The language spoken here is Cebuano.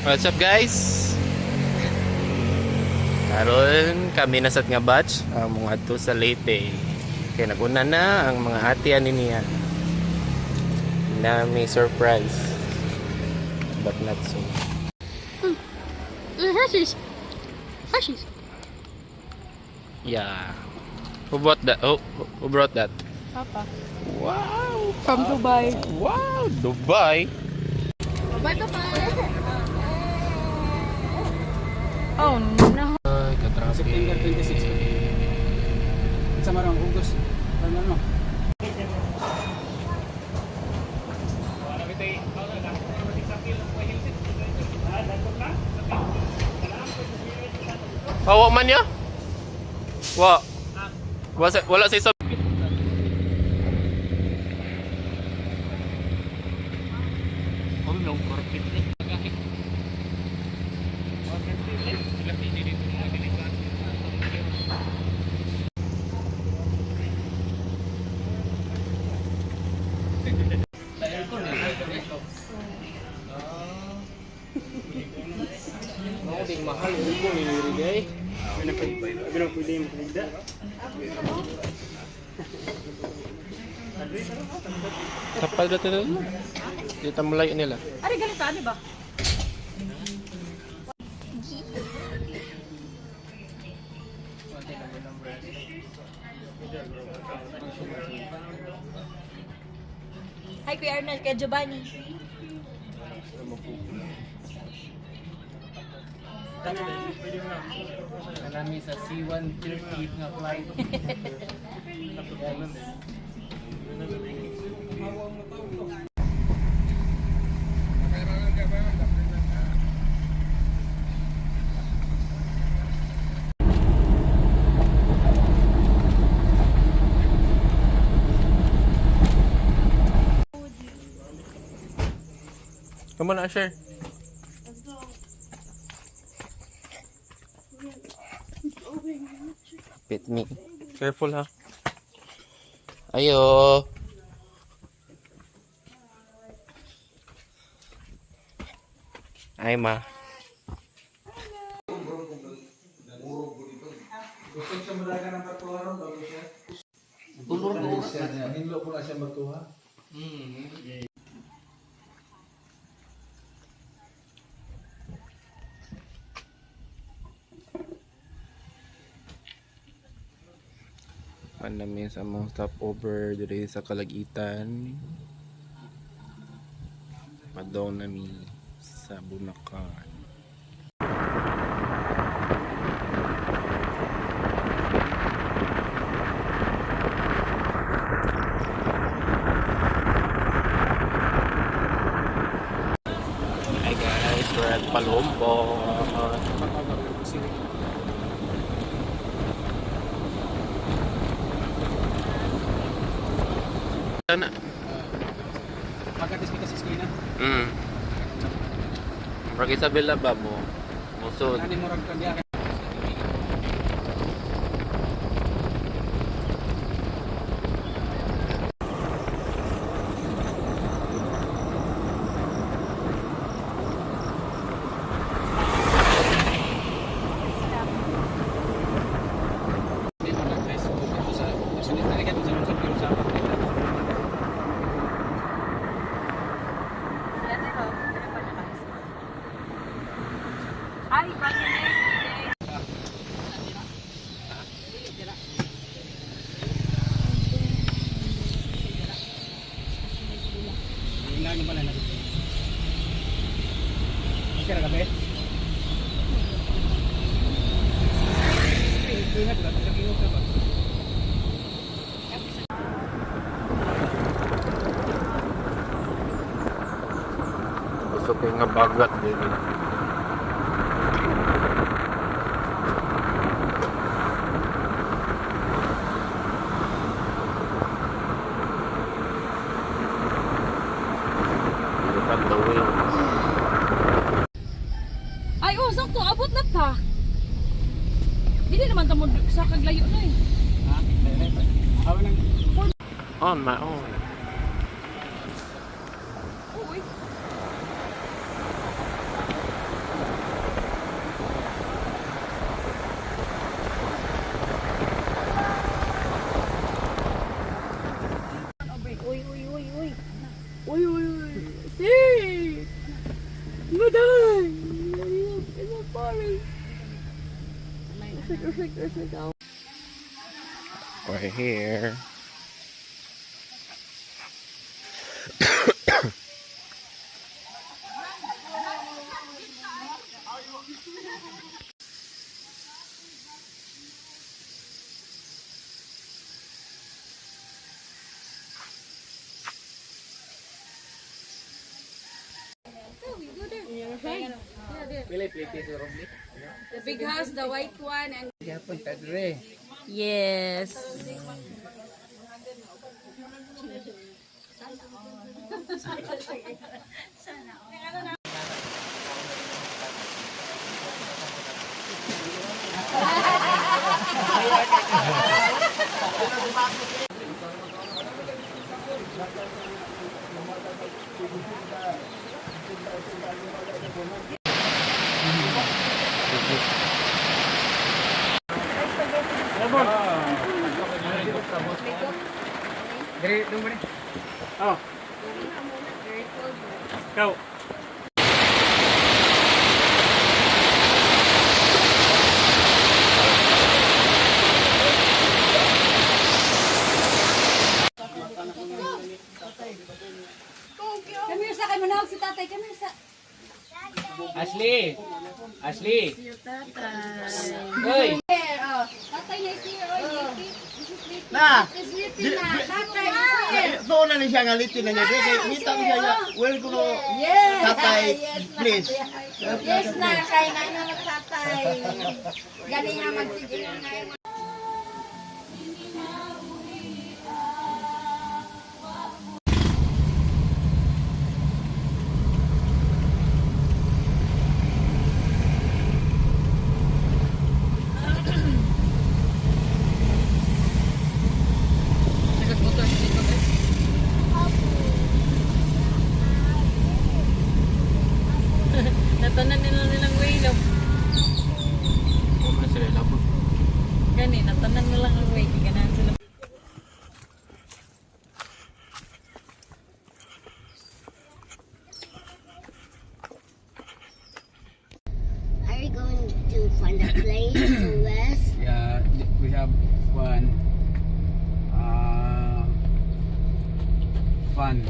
What's up, guys? Karon kami na sa nga batch ang mga adto sa Leyte. Kaya naguna na ang mga ate ani niya. Na may surprise. But not so. Hershey's. Hershey's. Yeah. Who bought that? Oh, who brought that? Papa. Wow! From Dubai. Wow, Dubai. Bye, Papa. Oh no. Ay, ka-traffic. September 26. Sa marang August. Ano ano? Hawa man niya? Wa. Wala, wala sa isa. Pwede yung pwede. Kapal na ito. Dito mo layo nila. Ari ganito ano ba? Hi, Kuya Arnold, kay Giovanni. Nami sa C-130 nga flight. Come on, Asher. Pit me. Careful, ha? Ayo. Ay, ma. Hinlo ko na siya magtuha. Manami sa among stopover dire sa Kalagitan. Padong nami sa Bunakan. Hi guys, we're at Palumpon. Sana. Pagkatis kita sa eskwela. Murag Isabela ba mo? Musod. Nani mo rag kanya. Hindi mo nag-high school dito sa sunod na rin sa lungsod pero sa Ay, bakit? Tingnan niyo pala na. Okay ra gabi. Ingat ba? Ingat ba? Gusto ko nga bagat din. Look at the wings. Ay, oh, sakto. Abot na ta. Dili naman ta mo sa kaglayo na eh. Ha? Awa nang On my own. Uy. Maday! It's a forest. It's like, it's like, it's like. We're here. The big house, the white one, and Gyapon ta dire. Yes. Dire dong ba? Oh. Ikaw. Come here sa kay manawag si tatay. Come here sa. Ashley. Ashley. Hoy. Here, oh. Tatay na is here. Oh, sleepy. This is sleepy. Na! This is sleepy na. Tatay is here. Doon na ni siya nga litin na niya. Kaya kita ko siya nga, well ko no, tatay, please. Yes na, kay na na magtatay. Gani nga magsige na. Nagmotor si Chico, guys. Natanan nila nilang way, no? Wala sila labot. Gani, natanan nila ang way. Ganahan sila. Are we going to find a place to rest? Yeah, we have one fun.